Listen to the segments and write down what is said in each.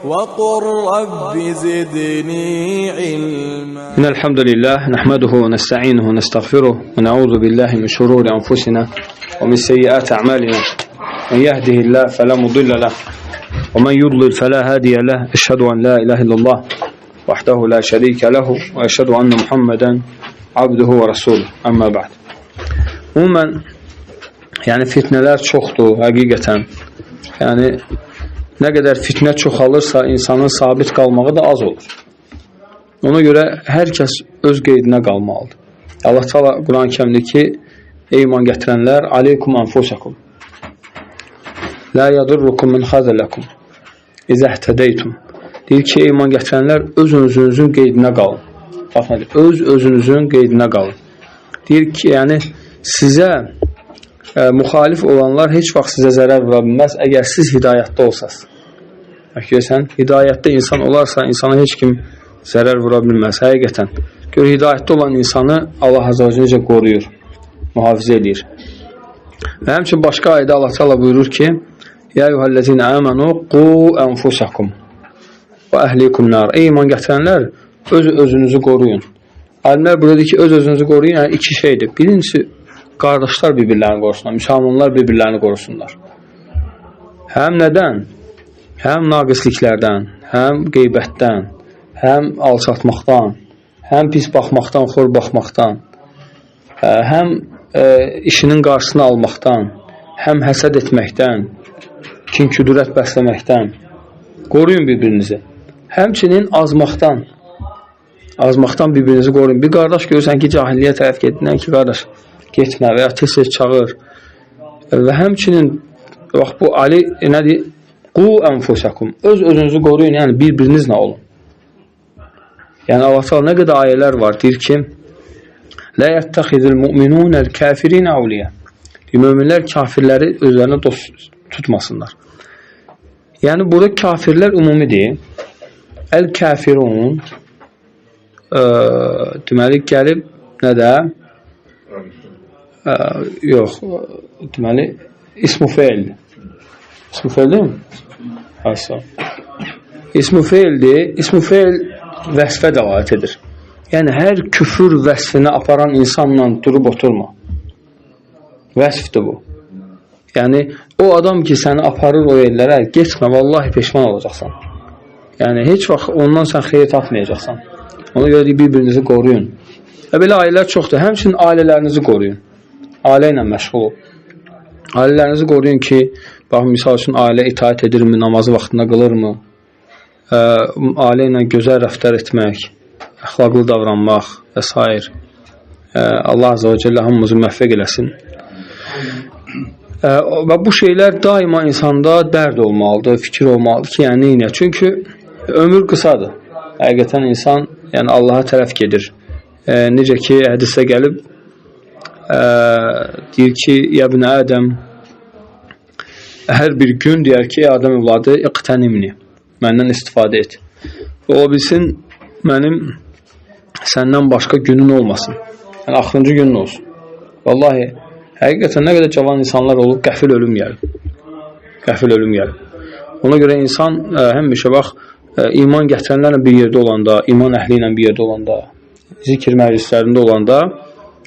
وقل رب زدني علما. إن الحمد لله نحمده ونستعينه ونستغفره ونعوذ بالله من شرور أنفسنا ومن سيئات أعمالنا، من يهده الله فلا مضل له ومن يضلل فلا هادي له، أشهد أن لا إله إلا الله وحده لا شريك له وأشهد أن محمدا عبده ورسوله، أما بعد. Ümumən, yəni fitnələr çoxdur həqiqətən. Yəni nə qədər fitnə çoxalırsa, insanın sabit qalmağı da az olur. Ona görə hər kəs öz qeydinə qalmalıdır. Allah Teala Quran-ı Kərimdə ki, ey iman gətirənlər, aleykum anfusakum. La yadurrukum min xazalakum izə ihtədeytum. Deyir ki, ey iman gətirənlər, öz özünüzün qeydinə qalın. Bax nə deyir? Öz özünüzün qeydinə qalın. Deyir ki, yəni sizə müxalif olanlar heç vaxt sizə zərər vura bilməz, əgər siz hidayətdə olsaz. Bax görürsən, hidayətdə insan olarsa, insana heç kim zərər vura bilməz. Həqiqətən. Gör, hidayətdə olan insanı Allah Azza və Cəllə necə qoruyur, mühafizə edir. Və həmçinin başqa ayədə Allah Teala buyurur ki, Ya eyyuhellezine amenu qu enfusakum və əhlikum nar. Ey iman gətirənlər, öz özünüzü qoruyun. Alimlər burada deyir ki, öz özünüzü qoruyun, yəni iki şeydir. Birincisi, qardaşlar bir-birlərini qorusunlar, müsəlmanlar bir-birlərini qorusunlar. Həm nədən? Həm naqisliklərdən, həm qeybətdən, həm alçatmaqdan, həm pis baxmaqdan, xor baxmaqdan, həm işinin qarşısını almaqdan, həm həsəd etməkdən, kin-küdurət bəsləməkdən. Qoruyun bir-birinizi. Həmçinin azmaqdan, azmaqdan bir-birinizi qoruyun. Bir qardaş görürsən ki, cahilliyə tərəf getdin, ki, qardaş, getmə və ya tez-tez çağır. Və həmçinin, bax bu Ali nədir? Qu enfusakum. Öz özünüzü qoruyun, yəni bir-birinizlə olun. Yəni Allah Teala nə qədər ayələr var, deyir ki, La yettehizul mu'minunel kafirin awliya. Möminlər kafirləri özlərinə dost tutmasınlar. Yəni burada kafirlər ümumidir. El-kafirun deməli gəlib nədə? Yox, deməli ismu feildir. İsmu feil deyil mi? Asla. İsmu feildir. İsmu feil vəsfə dəlalət edir. Yəni hər küfür vəsfinə aparan insanla durub oturma. Vəsfdir bu. Yəni o adam ki səni aparır o yerlərə, getmə, vallahi peşman olacaqsan. Yəni heç vaxt ondan sən xeyir tapmayacaqsan. Ona görə deyir, bir-birinizi qoruyun. Və belə ailələr çoxdur. Həmçinin ailələrinizi qoruyun. Ailə ilə məşğul olun. Ailələrinizi qoruyun ki, bax misal üçün ailə itaət edirmi, namazı vaxtında qılırmı? Ailə ilə gözəl rəftar etmək, əxlaqlı davranmaq və s. Allah Azza və Cəllə hamımızı müvəffəq eləsin. Və bu şeylər daima insanda dərd olmalıdır, fikir olmalıdır ki, yəni neynə? Çünki ömür qısadır. Həqiqətən insan yəni Allaha tərəf gedir. Necə ki hədisdə gəlib, deyir ki, ya ibn Ədəm, hər bir gün deyər ki, ey Adəm övladı, iqtənimni, məndən istifadə et. Ola bilsin, mənim səndən başqa günün olmasın. Yəni axırıncı günün olsun. Vallahi, həqiqətən nə qədər cavan insanlar olub, qəfil ölüm gəlib. Qəfil ölüm gəlib. Ona görə insan həmişə bax, iman gətirənlərlə bir yerdə olanda, iman əhli ilə bir yerdə olanda, zikr məclislərində olanda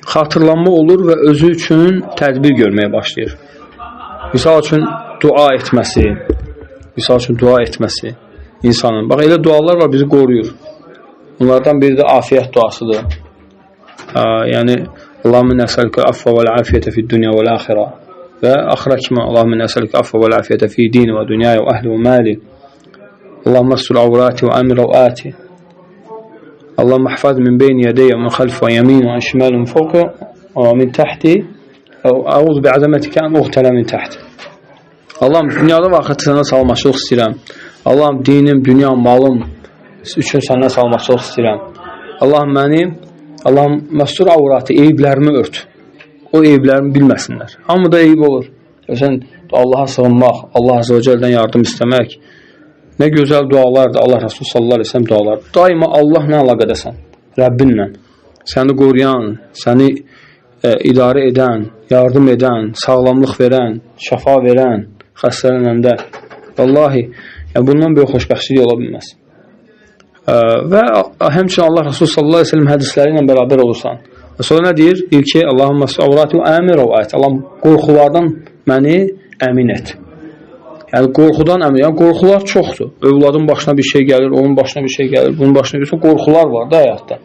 xatırlanma olur və özü üçün tədbir görməyə başlayır. Misal üçün dua etməsi, misal üçün dua etməsi insanın. Bax elə dualar var, bizi qoruyur. Bunlardan biri də afiyyət duasıdır. Yəni Allahümme nəsəlükə affa vəl afiyətə fid dünya vəl axirə və axıra kimi Allahümme nəsəlükə affa vəl afiyətə fi dini və dünyaya və əhli və mali. Allahümme əstur avrati və əmir rəvati. Allahümme ihfaz min beyni yedeyyə min xalfi və yemin və şimal min fawqi və min tahti. Əuzu bi'azəmətikə ən uğtələ min tahti. Allahım dünyada və axirətdə səndən salamatçılıq istəyirəm. Allahım dinim, dünyam, malım üçün səndən salamatçılıq istəyirəm. Allahım məni, Allahım məstur avratı, eyiblərimi ört. O eyiblərimi bilməsinlər. Hamı da eyib olur. Sən Allaha sığınmaq, Allah Azza və Cəllədən yardım istəmək. Nə gözəl dualardır Allah Resulü sallallahu əleyhi və səlləm duaları. Daima Allahla əlaqədəsən, Rəbbinlə. Səni qoruyan, səni idarə edən, yardım edən, sağlamlıq verən, şəfa verən, xəstələnəndə. Vallahi, Yəni, bundan böyük xoşbəxtçilik ola bilməz. Və həmçinin Allah Resulü sallallahu əleyhi və səlləm hədisləri ilə bərabər olursan. Və sonra nə deyir? Deyir ki, Allahümme avrati və əmin rəvayət. Allah qorxulardan məni əmin et. Yəni qorxudan əmin. Yəni qorxular çoxdur. Övladın başına bir şey gəlir, onun başına bir şey gəlir, bunun başına bir şey. Qorxular var da həyatda.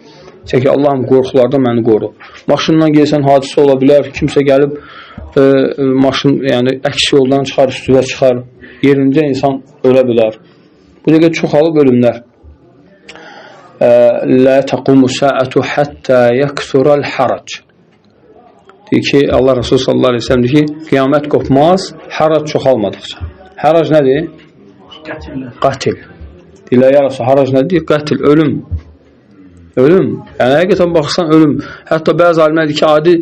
Çək ki, Allahım qorxulardan məni qoru. Maşınla gəlsən hadisə ola bilər, kimsə gəlib maşın, yəni əks yoldan çıxar, üstünə çıxar. Yerində insan ölə bilər. Bu dəqiqə çoxalıb ölümlər. Lə təqumu sa'atu hatta yəksural harac. Deyir ki, Allah Resulü sallallahu əleyhi və səlləm deyir ki, qiyamət qopmaz harac çoxalmadıqca. Harac nədir? Qətillər. Qatil. Deyirlər, ya Rasul, harac nədir? Qatil, ölüm. Ölüm. Yəni həqiqətən baxsan ölüm. Hətta bəzi alimlər deyir ki, adi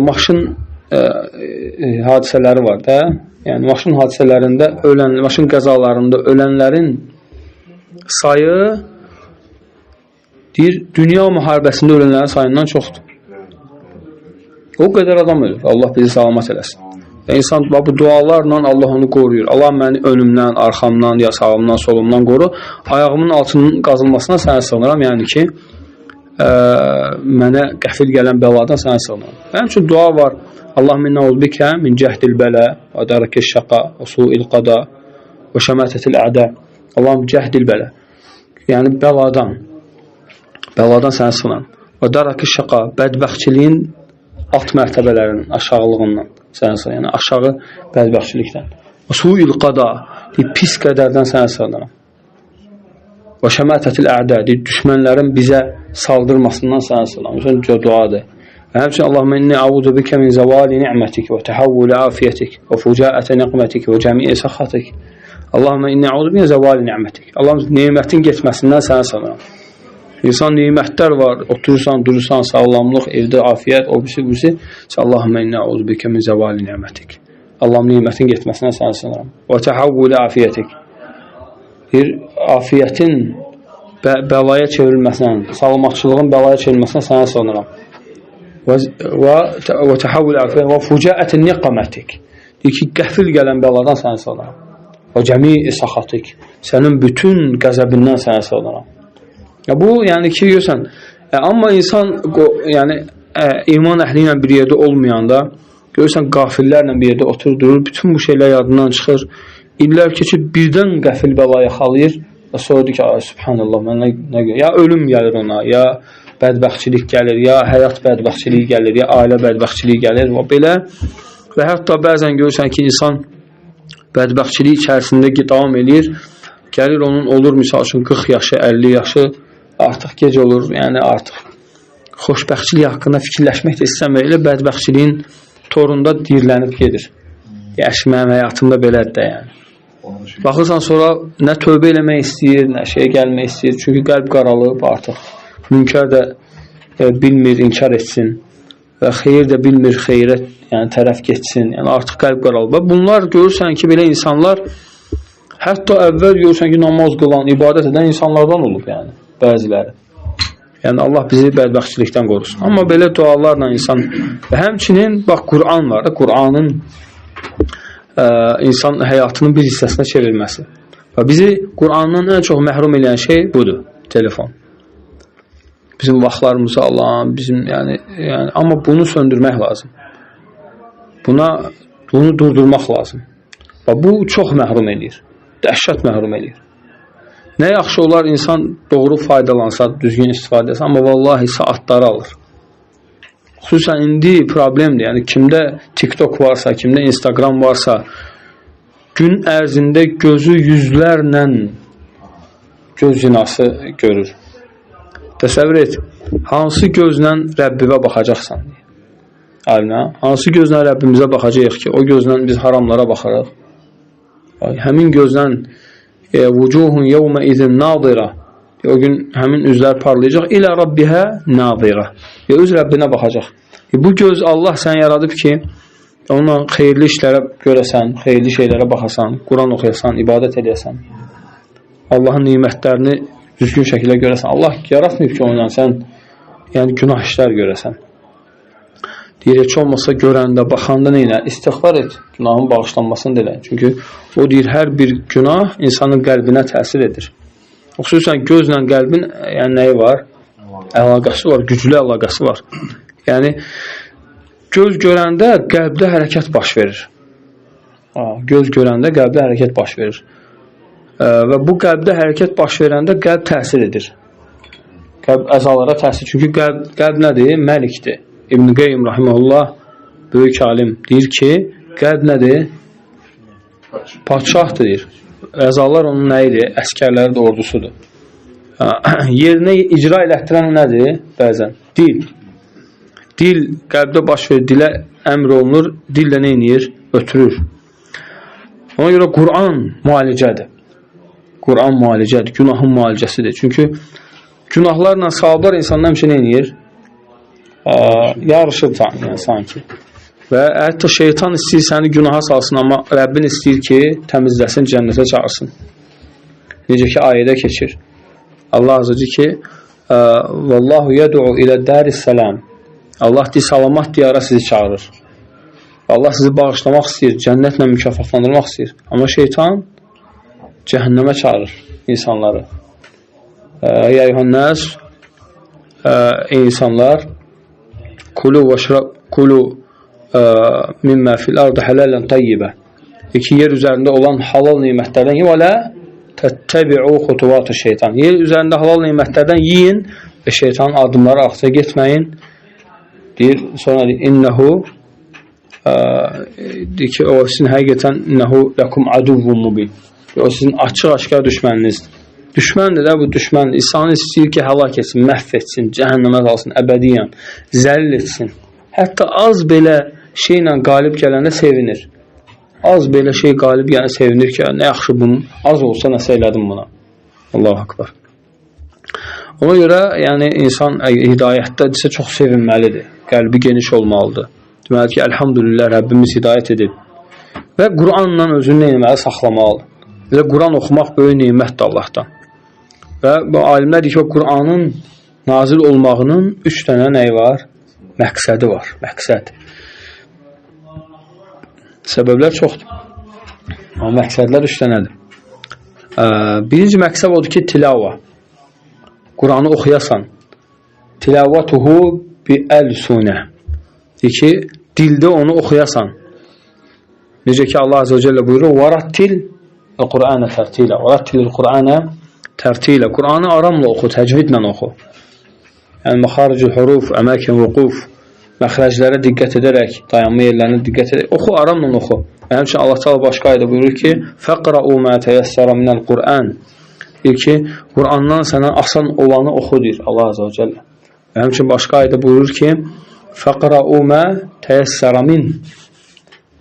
maşın hadisələri var da. Yəni maşın hadisələrində ölən, maşın qəzalarında ölənlərin sayı deyir, dünya müharibəsində ölənlərin sayından çoxdur. O qədər adam ölür. Allah bizi salamat eləsin. Və insan bu dualarla Allah onu qoruyur. Allah məni önümdən, arxamdan, ya sağımdan, solumdan qoru. Ayağımın altının qazılmasına sənə sığınıram. Yəni ki, mənə qəfil gələn bəladan sənə sığınıram. Mənim üçün dua var. Allahümme inna bikə min cəhdil bələ və dərəkiş şəqa və suil qada və şəmətətil ə'də. Allahım cəhdil bələ. Yəni bəladan. Bəladan sənə sığınıram. Və dərəkiş şəqa, bədbəxtçiliyin alt mərtəbələrinin aşağılığından sənə sığınıram. Yəni aşağı bədbəxtçilikdən. Və suil qada, deyir, pis qədərdən sənə sığınıram. Və şəmətətil ə'də, deyir, düşmənlərin bizə saldırmasından sənə sığınıram. Məsələn, duadır. Və həmçinin Allahümme inni əuzu bikə min zəvali ni'mətik və təhəvvülə afiyyətik və fucaətə niqmətik və cəmi'i səxatik. Allahümme inni əuzu bikə min zəvali ni'mətik. Allahım nemətin getməsindən sənə sığınıram. İnsan nemətlər var, oturursan, durursan, sağlamlıq, evdə afiyyət, o birisi, bu birisi. Allahümme inni əuzu bikə min zəvali ni'mətik. Allahım nemətin getməsindən sənə sığınıram. Və təhəvvülə afiyyətik. Bir afiyyətin bəlaya çevrilməsindən, salamatçılığın bəlaya çevrilməsindən sənə sığınıram. Və təhəvvül afiyyət və fucaətin niqmətik. Deyir ki, qəfil gələn bəladan sənə sığınıram. Və cəmi saxatik. Sənin bütün qəzəbindən sənə sığınıram. Ya bu, yəni ki, görürsən, amma insan yəni iman əhli ilə bir yerdə olmayanda, görürsən qafillərlə bir yerdə oturur, durur, bütün bu şeylər yadından çıxır. İllər keçir, birdən qəfil bəla yaxalayır və sonra deyir ki, ay, subhanallah, mən nə ya ölüm gəlir ona, ya bədbəxtçilik gəlir, ya həyat bədbəxtçiliyi gəlir, ya ailə bədbəxtçiliyi gəlir və belə. Və hətta bəzən görürsən ki, insan bədbəxtçilik içərisində davam eləyir, gəlir onun olur, misal üçün 40 yaşı, 50 yaşı, artıq gec olur, yəni artıq xoşbəxtçilik haqqında fikirləşmək də istəmir, elə bədbəxtçiliyin torunda dirlənib gedir. Yaşı mənim həyatımda belədir də yəni. Baxırsan sonra nə tövbə eləmək istəyir, nə şeyə gəlmək istəyir. Çünki qəlb qaralıb artıq. Münkər də bilmir, inkar etsin və xeyir də bilmir, xeyrə yəni tərəf getsin. Yəni artıq qəlb qaralıb. Və bunlar görürsən ki, belə insanlar hətta əvvəl görürsən ki, namaz qılan, ibadət edən insanlardan olub yəni bəziləri. Yəni Allah bizi bədbəxtçilikdən qorusun. Amma belə dualarla insan və həmçinin bax Quran var da, Quranın insan həyatının bir hissəsinə çevrilməsi. Və bizi Qurandan ən çox məhrum edən şey budur, telefon. Bizim vaxtlarımızı alan, bizim yəni amma bunu söndürmək lazım. Bunu durdurmaq lazım. Və bu çox məhrum eləyir. Dəhşət məhrum eləyir. Nə yaxşı olar insan doğru faydalansa, düzgün istifadə etsə, amma vallahi saatları alır. Xüsusən indi problemdir. Yəni kimdə TikTok varsa, kimdə Instagram varsa, gün ərzində gözü yüzlərlə göz zinası görür. Təsəvvür et, hansı gözlə Rəbbivə baxacaqsan? Alimə, hansı gözlə Rəbbimizə baxacağıq ki, o gözlə biz haramlara baxarıq? Həmin gözlə vucuhun yevmə izin nadira. O gün həmin üzlər parlayacaq. İlə Rabbihə nadira. Öz Rəbbinə baxacaq. Bu göz Allah sən yaradıb ki, onunla xeyirli işlərə görəsən, xeyirli şeylərə baxasan, Quran oxuyasan, ibadət eləyəsən. Allahın nimətlərini düzgün şəkildə görəsən. Allah yaratmayıb ki, onunla sən yəni günah işlər görəsən. Deyir, heç olmasa görəndə, baxanda nə ilə? İstiğfar et, günahın bağışlanmasını dilə. Çünki o deyir, hər bir günah insanın qəlbinə təsir edir. Xüsusən gözlə qəlbin yəni, nəyi var? Əlaqəsi var, güclü əlaqəsi var. Yəni, göz görəndə qəlbdə hərəkət baş verir. Göz görəndə qəlbdə hərəkət baş verir. Və bu qəlbdə hərəkət baş verəndə qəlb təsir edir. Qəlb əzalara təsir. Çünki qəlb nədir? Məlikdir. İbn-i Qeyyim rahimehullah böyük alim deyir ki, qəlb nədir? Padşahdır deyir. Əzalar onun nə idi? Əskərləri də ordusudur. Yerinə icra elətdirən nədir? Bəzən dil. Dil qəlbdə baş verir, dilə əmr olunur, dillə nə edir? Ötürür. Ona görə Quran müalicədir. Quran müalicədir, günahın müalicəsidir. Çünki günahlarla savablar insandan həmişə nə edir? Yarışır yəni, sanki. Və hətta şeytan istəyir səni günaha salsın, amma Rəbbin istəyir ki, təmizləsin, cənnətə çağırsın. Necə ki, ayədə keçir. Allah azə ki, Vallahu yəd'u ilə daris-səlam. Allah deyir, salamat diyara sizi çağırır. Allah sizi bağışlamaq istəyir, cənnətlə mükafatlandırmaq istəyir. Amma şeytan cəhənnəmə çağırır insanları. Ya eyyuhən-nas, ey insanlar, kulu və kulu mimmə fil ardı hələlən tayyibə. Ki, yer üzərində olan halal nimətlərdən yiyin və lə təttəbi'u xutuvatı şeytan. Yer üzərində halal nimətlərdən yiyin və şeytanın addımları arxasına getməyin. Deyir, sonra deyir, innehu deyir ki, o sizin həqiqətən innehu ləkum aduvvun mubin. O sizin açıq-aşkar düşməninizdir. Düşməndir də bu düşmən. İnsanı istəyir ki, həlak etsin, məhv etsin, cəhənnəmə salsın, əbədiyyən, zəlil etsin. Hətta az belə şeylə qalib gələndə sevinir. Az belə şey qalib gələn sevinir ki, nə yaxşı bunu, az olsa nəsə elədim buna. Allahu akbar. Ona görə yəni insan hidayətdədirsə çox sevinməlidir. Qəlbi geniş olmalıdır. Deməli ki, əlhamdülillah Rəbbimiz hidayət edib. Və Quranla özünü nə etməli? Saxlamalıdır. Və Quran oxumaq böyük nemətdir Allahdan. Və bu alimlər deyir ki, Quranın nazil olmağının 3 dənə nəyi var? Məqsədi var. Məqsəd. Səbəblər çoxdur. Amma məqsədlər 3 dənədir. Birinci məqsəd odur ki, tilava. Quranı oxuyasan. Tilavatuhu bi əl-sunə. Deyir ki, dildə onu oxuyasan. Necə ki, Allah Azze ve Celle buyurur, وَرَتِّلْ الْقُرْآنَ تَرْتِيلًا وَرَتِّلِ الْقُرْآنَ تَرْتِيلًا Quranı aramla oxu, təcvidlə oxu. Yəni, məxaricül huruf, əməkin vüquf, məxrəclərə diqqət edərək, dayanma yerlərinə diqqət edərək, oxu, aramla oxu. Və həmçinin Allah Teala başqa ayədə buyurur ki, فَقْرَؤُوا مَا تَيَسَّرَ مِنَ الْقُرْآنِ Deyir ki, Qurandan sənə asan olanı oxu, deyir Allah Azze ve Celle. Və həmçinin başqa ayədə buyurur ki, فَقْرَؤُوا مَا تَيَسَّرَ مِنْ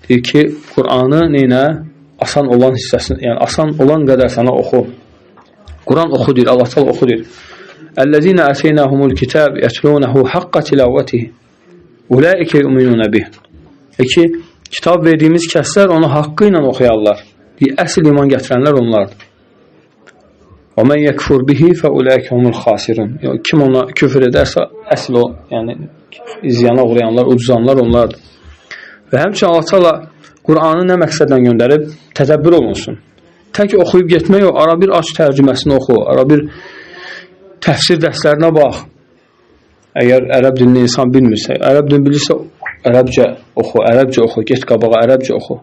Deyir ki, Quranı neynə? Asan olan hissəsini, yəni asan olan qədər sənə oxu. Quran oxu deyir, Allah Teala oxu deyir. Əlləzina əteynəhumul kitab yətlunahu haqqa tilavatihi. Ulaike yu'minuna bih. Ki, kitab verdiyimiz kəslər onu haqqı ilə oxuyarlar. Deyir, əsl iman gətirənlər onlardır. Və men yekfur bihi fe ulaike humul xasirun. Kim ona küfür edərsə, əsl o, yəni ziyana uğrayanlar, ucuzanlar onlardır. Və həmçinin Allah Teala Qur'anı nə məqsədlə göndərib? Tədəbbür olunsun. Tək oxuyub getmək yox, ara bir aç tərcüməsini oxu, ara bir təfsir dərslərinə bax. Əgər ərəb dilini insan bilmirsə, ərəb dilini bilirsə, ərəbcə oxu, ərəbcə oxu, get qabağa, ərəbcə oxu.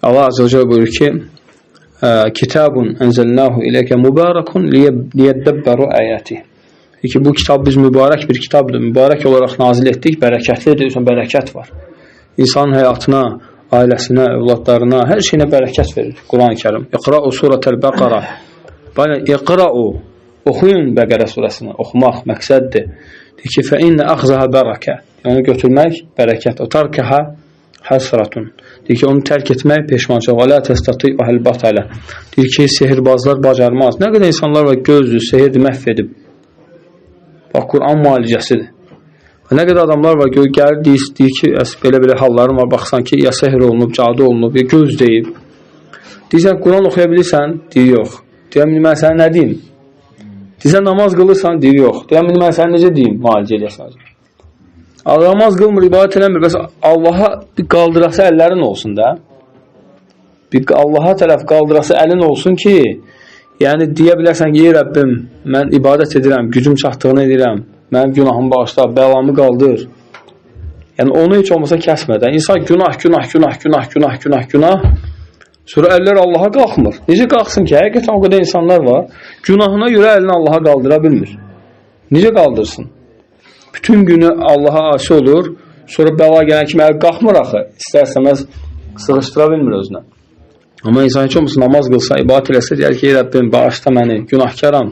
Allah Azze ve Celle buyurur ki, Kitabun enzelnahu ileyke mübarekun liyeddebberu ayatihi. Ki, bu kitab biz mübarək bir kitabdır. Mübarək olaraq nazil etdik, bərəkətlidir, üçün bərəkət var. İnsanın həyatına, ailəsinə, övladlarına, hər şeyinə bərəkət verir Quran-ı Kərim. İqra'u surətəl Bəqara. Bəli, iqra'u, oxuyun Bəqərə surəsini, oxumaq məqsəddir. Deyir ki, fə innə əxzəhə bərəkə. Onu götürmək bərəkət. O tarkəhə həsratun. Deyir ki, onu tərk etmək peşmançılıq. Və lə təstəti'uhəl batələ. Deyir ki, sehirbazlar bacarmaz. Nə qədər insanlar var, gözdür, sehirdir, məhv edib. Bax, Quran müalicəsidir. Nə qədər adamlar var, gəlir, deyir ki, belə-belə hallarım var, baxsan ki, ya sehr olunub, cadu olunub, ya göz deyib. Deyirsən, Quran oxuya bilirsən? Deyir, yox. Deyirəm, mən sənə nə deyim? Deyir, sən namaz qılırsan? Deyir, yox. Deyirəm, indi mən sənə necə deyim, müalicə eləyəsən? Namaz qılmır, ibadət eləmir. Bəs Allaha bir qaldırası əllərin olsun da. Bir Allaha tərəf qaldırası əlin olsun ki, yəni deyə bilərsən ki, ey Rəbbim, mən ibadət edirəm, gücüm çatdığını edirəm, mənim günahımı bağışla, bəlamı qaldır. Yəni onu heç olmasa kəsmədən. İnsan günah, günah, günah, günah, günah, günah, günah. Sonra əllər Allaha qalxmır. Necə qalxsın ki? Həqiqətən o qədər insanlar var. Günahına görə əlini Allaha qaldıra bilmir. Necə qaldırsın? Bütün günü Allaha asi olur. Sonra bəla gələn kimi əl qalxmır axı. İstər-istəməz sığışdıra bilmir özünə. Amma insan heç olmasa namaz qılsa, ibadət eləsə, deyər ki, ey Rəbbim, bağışla məni, günahkaram,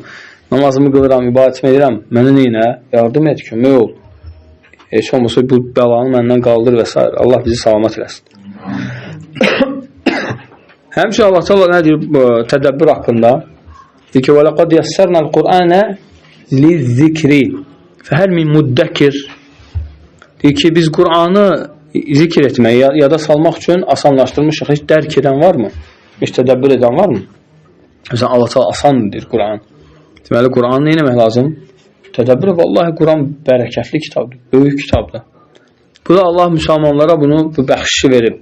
namazımı qılıram, ibadətimi edirəm, mənə neynə? Yardım et, kömək ol. Heç olmasa bu bəlanı məndən qaldır və s. Allah bizi salamat eləsin. Həmçinin Allah Teala nə deyir tədəbbür haqqında? Deyir ki, وَلَقَدْ يَسَّرْنَا الْقُرْآنَ لِلذِّكْرِ فَهَلْ مِنْ مُدَّكِرٍ. Deyir ki, biz Qur'anı zikr etməyi, yada salmaq üçün asanlaşdırmışıq. Heç dərk edən varmı? Heç tədəbbür edən varmı? Məsələn, Allah Teala asan deyir Qur'an. Deməli, Qur'anı nə etmək lazım? Tədəbbür. Vallahi Quran bərəkətli kitabdır, böyük kitabdır. Bu da Allah müsəlmanlara bunu, bu bəxşişi verib.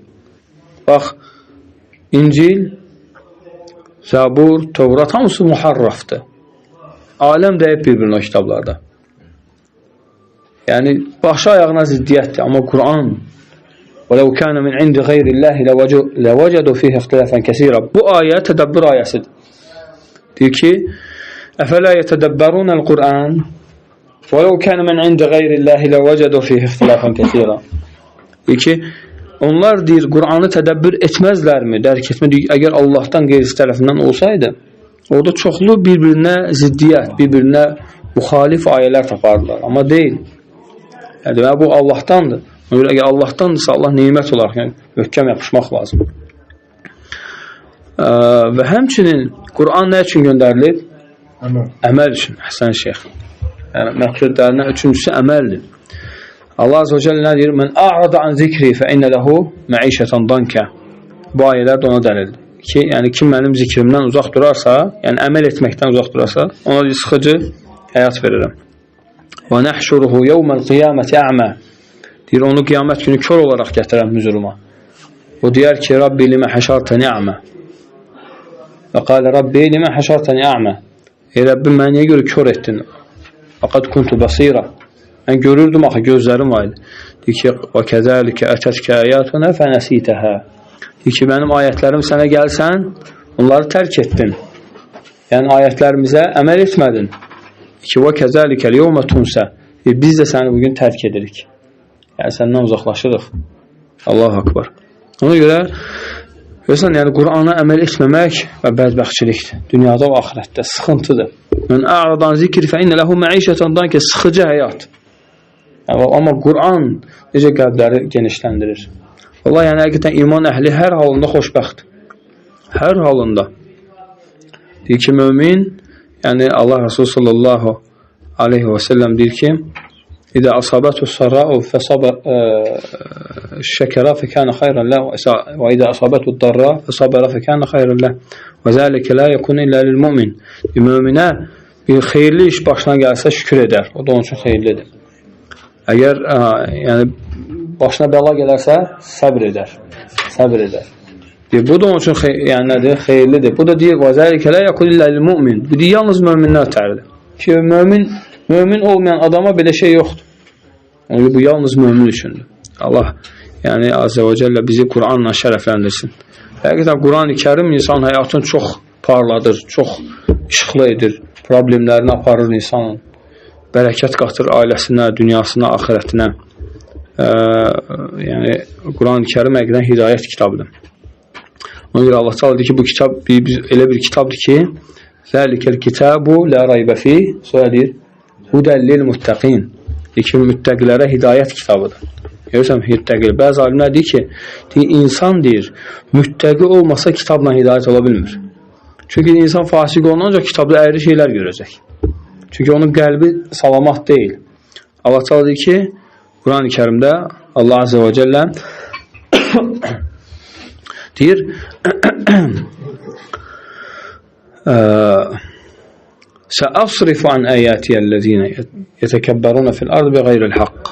Bax, İncil, Zəbur, Tövrat hamısı muharrafdır. Aləm dəyib bir-birinə o kitablarda. Yəni, başı ayağına ziddiyyətdir. Amma Quran وَلَوْ كَانَ مِنْ عِنْدِ غَيْرِ اللّٰهِ لَوَجَدُوا فِيهِ اخْتِلَافًا كَثِيرًا. Bu ayə tədəbbür ayəsidir. Deyir ki, أَفَلَا يَتَدَبَّرُونَ الْقُرْآنِ وَلَوْ كَانَ مِنْ عِنْدِ غَيْرِ اللّٰهِ لَوَجَدُوا فِيهِ اخْتِلَافًا كَثِيرًا. Deyir ki, onlar deyir, Qur'anı tədəbbür etməzlərmi, dərk etmə? Deyir, əgər Allahdan qeyrisi tərəfindən olsaydı, orada çoxlu bir-birinə ziddiyyət, bir-birinə müxalif ayələr tapardılar. Amma deyil. Yəni, deməli, bu Allahdandır. Ona görə, əgər Allahdandırsa, Allah nemət olaraq, yəni, möhkəm yapışmaq lazımdır. Və həmçinin Qur'an nə üçün göndərilib? Əməl. Əməl üçün, Həsən Şeyx. Yəni, məqsədlərindən üçüncüsü əməldir. Allah Azze ve Celle nə deyir? Mən a'rada an zikri fe inne lehu məişeten danka. Bu ayələr də ona dəlildir. Ki, yəni kim mənim zikrimdən uzaq durarsa, yəni əməl etməkdən uzaq durarsa, ona bir sıxıcı həyat verirəm. Və nəhşuruhu yevməl qiyaməti a'ma. Deyir, onu qiyamət günü kör olaraq gətirəm hüzuruma. O deyər ki, Rabbi limə həşartəni a'ma. Və qalə Rabbi limə həşartəni a'ma. Ey Rəbbim, məni niyə görə kör etdin? Faqad kuntu basira. Mən görürdüm axı, gözlərim var idi. Deyir ki, və kəzəlikə ətətkə ayatuna fənəsitəhə. Deyir ki, mənim ayətlərim sənə gəlsən, onları tərk etdin. Yəni, ayətlərimizə əməl etmədin. Deyir ki, və kəzəlikə liyevmə tunsə. Deyir, biz də səni bugün tərk edirik. Yəni, səndən uzaqlaşırıq. Allahu Akbar. Ona görə, görürsən, yəni, Qur'ana əməl etməmək və bədbəxtçilikdir. Dünyada və axirətdə sıxıntıdır. Mən a'radan zikri fə innə lehu məişətən danke, sıxıcı həyat. Yəni, amma Qur'an necə qəlbləri genişləndirir. Vallahi, yəni, həqiqətən iman əhli hər halında xoşbəxt. Hər halında. Deyir ki, mömin, yəni Allah Resulü sallallahu aleyhi və səlləm deyir ki, İdə asabətu sarra'u fəsabə şəkərə fəkənə xayrən ləh və idə asabətu darra fəsabərə fəkənə xayrən ləh və zəlikə la yəkun illə lil mümin. Möminə bir xeyirli iş başına gəlsə şükür edər. O da onun üçün xeyirlidir. Əgər yəni, başına bəla gələrsə səbr edər. Səbr edər. Deyir, bu da onun üçün yəni, nədir? Xeyirlidir. Bu da deyir, və zəlikə la yəkun illə lil mümin. Bu deyir, yalnız möminlər tərdir. Ki, mömin olmayan adama belə şey yoxdur. Yəni, bu yalnız mömin üçündür. Allah, yəni Azze və Cəllə bizi Qur'anla şərəfləndirsin. Həqiqətən Qur'an-ı Kərim insan həyatını çox parladır, çox işıqlı edir, problemlərini aparır insanın, bərəkət qatır ailəsinə, dünyasına, axirətinə. Yəni Qur'an-ı Kərim həqiqətən hidayət kitabıdır. Ona görə Allah Teala deyir ki, bu kitab elə bir kitabdır ki, Zəlikəl kitabu la raybə fih, sonra deyir, hudəl lil muttaqin. Deyir ki, müttəqilərə hidayət kitabıdır. Görürsən, müttəqi. Bəzi alimlər deyir ki, deyir, insan deyir, müttəqi olmasa kitabla hidayət ola bilmir. Çünki insan fasiq olanda ancaq kitabda əyri şeylər görəcək. Çünki onun qəlbi salamat deyil. Allah Teala deyir ki, Quran-ı Kərimdə Allah Azze və Cəllə deyir, Səasrifu an ayatiyəl-ləzīnə yetəkəbbərunə fil-ardı biğeyril haqq.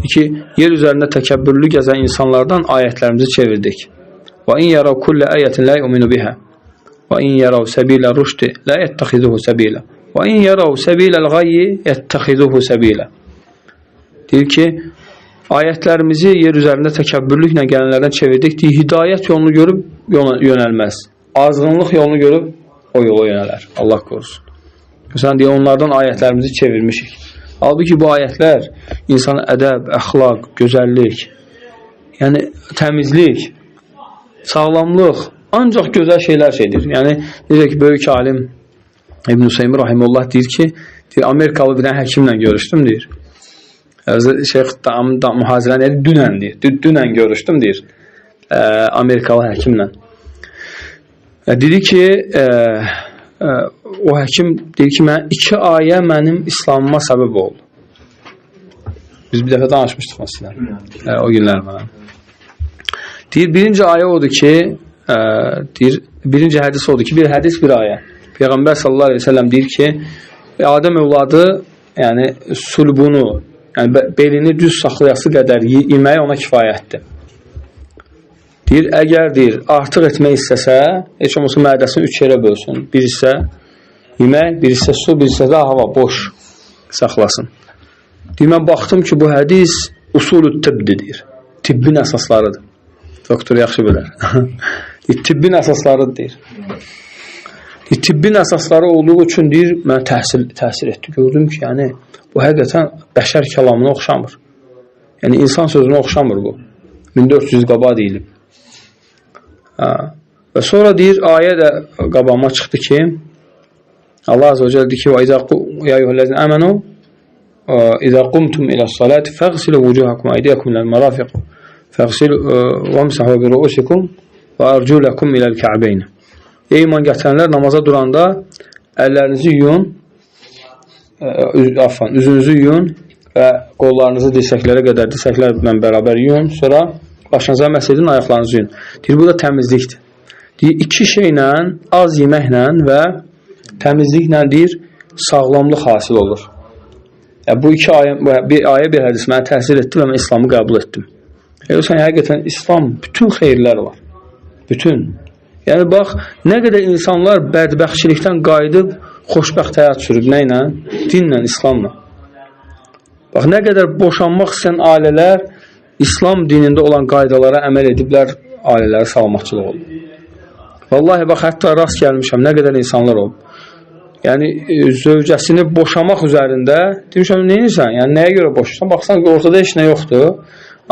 İki, yer üzərində təkəbbürlü gəzən insanlardan ayətlərimizi çevirdik. Və in yarav kullə ayətin la yu'minu biha. Və in yarav səbilə rüşdi la yəttəxizuhu səbilə. Və in yarav səbiləl gayyi yəttəxizuhu səbilə. Deyir ki, ayətlərimizi yer üzərində təkəbbürlüklə gələnlərdən çevirdik. Deyir, hidayət yolunu görüb yönəlməz. Azğınlıq yolunu görüb o yola yönələr. Allah korusun. Sən deyir, onlardan ayətlərimizi çevirmişik. Halbuki bu ayətlər insana ədəb, əxlaq, gözəllik, yəni təmizlik, sağlamlıq, ancaq gözəl şeylər şeydir. Yəni, necə ki, böyük alim İbn Hüseyin rahimehullah deyir ki, deyir, Amerikalı bir dənə həkimlə görüşdüm, deyir. Şeyx mühazirəni deyir, dünən deyir. Dünən görüşdüm, deyir, Amerikalı həkimlə. Dedi ki, o həkim deyir ki, mən 2 ayə mənim İslamıma səbəb oldu. Biz bir dəfə danışmışdıq məsələn. O günlər mənə. Deyir, birinci ayə odur ki, deyir, birinci hədis odur ki, bir hədis, bir ayə. Peyğəmbər sallallahu əleyhi və səlləm deyir ki, Adəm övladı, yəni sulbunu, yəni belini düz saxlayası qədər yeməyi ona kifayətdir. Deyir, əgər deyir, artıq etmək istəsə, heç olmasa mədəsini 3 yerə bölsün. Bir hissə yemək, bir hissə su, bir hissə də hava, boş saxlasın. Deyir, mən baxdım ki, bu hədis usulü tibbdir, deyir. Tibbin əsaslarıdır. Doktor yaxşı bilər. Deyir, tibbin əsaslarıdır, deyir. Deyir, tibbin əsasları olduğu üçün, deyir, mənə təsir etdi. Gördüm ki, yəni, bu həqiqətən bəşər kəlamına oxşamır. Yəni, insan sözünə oxşamır bu. 1400 qaba deyilib. Hə. Və sonra deyir, ayə də qabağıma çıxdı ki, Allah Azze ve Celle deyir ki, ya eyyuhellezine amenu İzə qumtum iləs-salati fəğsilu vucuhakum eydiyakum iləl-marafiq fəğsilu vəmsahu bi ru'usikum və arculakum iləl-ka'beyn. Ey iman gətirənlər, namaza duranda əllərinizi yuyun, üzünüzü yuyun və qollarınızı dirsəklərə qədər, dirsəklərlə bərabər yuyun, sonra başınıza məs edin, ayaqlarınızı yuyun. Deyir, bu da təmizlikdir. Deyir, iki şeylə, az yeməklə və təmizliklə, deyir, sağlamlıq hasil olur. Yəni, bu iki ayə, bir ayə, bir hədis mənə təsir etdi və mən İslamı qəbul etdim. Yoxsa həqiqətən İslam bütün xeyirlər var. Bütün. Yəni, bax, nə qədər insanlar bədbəxtçilikdən qayıdıb xoşbəxt həyat sürüb. Nə ilə? Dinlə, İslamla. Bax, nə qədər boşanmaq istəyən ailələr İslam dinində olan qaydalara əməl ediblər, ailələri salamatçılıq olub. Vallahi, bax, hətta rast gəlmişəm, nə qədər insanlar olub. Yəni, zövcəsini boşamaq üzərində demişəm, nə edirsən? Yəni, nəyə görə boşayırsan? Baxsan ki, ortada heç nə yoxdur.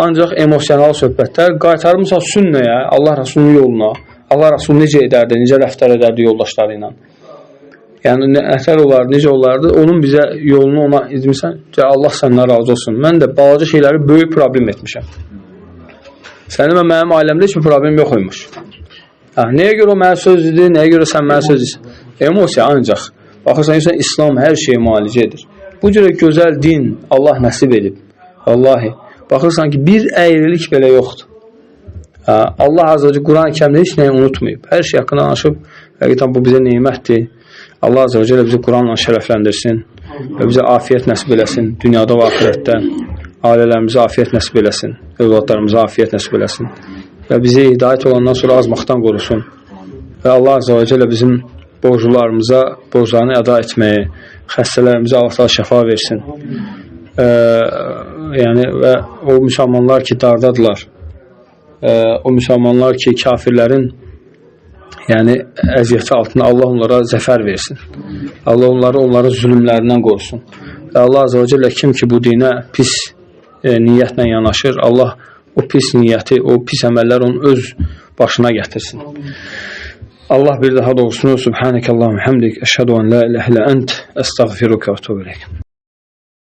Ancaq emosional söhbətlər. Qaytarmısan sünnəyə, Allah Rəsulunun yoluna. Allah Rəsulu necə edərdi, necə rəftar edərdi yoldaşları ilə. Yəni, nətər olardı, necə olardı, onun bizə yolunu ona demişsən, Allah səndən razı olsun. Mən də balaca şeyləri böyük problem etmişəm. Sənin və mənim ailəmdə heç bir problem yox imiş. Hə, nəyə görə o mənə söz dedi, nəyə görə sən mənə söz deyirsən? Emosiya ancaq. Baxırsan, insan İslam hər şeyi müalicə edir. Bu cürə gözəl din Allah nəsib edib. Vallahi. Baxırsan ki, bir əyrilik belə yoxdur. Hə, Allah Azze və Celle Quran-ı Kərimdə heç nəyi unutmayıb. Hər şey haqqında danışıb. Həqiqətən bu bizə nemətdir. Allah Azze və Celle bizi Quranla şərəfləndirsin və bizə afiyyət nəsib eləsin dünyada və axirətdə. Ailələrimizə afiyyət nəsib eləsin, övladlarımıza afiyyət nəsib eləsin və bizi hidayət olandan sonra azmaqdan qorusun. Və Allah Azze və Celle bizim borclarımıza borclarını əda etməyi, xəstələrimizə Allah təala şəfa versin. Yəni və o müsəlmanlar ki dardadılar, o müsəlmanlar ki kafirlərin yəni əziyyəti altında Allah onlara zəfər versin. Allah onları onların zülmlərindən qorusun. Və Allah Azze və Celle kim ki bu dinə pis niyyətlə yanaşır, Allah o pis niyyəti, o pis əməllər onun öz başına gətirsin. Allah bir daha doğrusunu. Subhanəkəllahumma hamdik. Əşhədu en la ilahe illə ent. Əstəğfiruke və etûbü ileyk.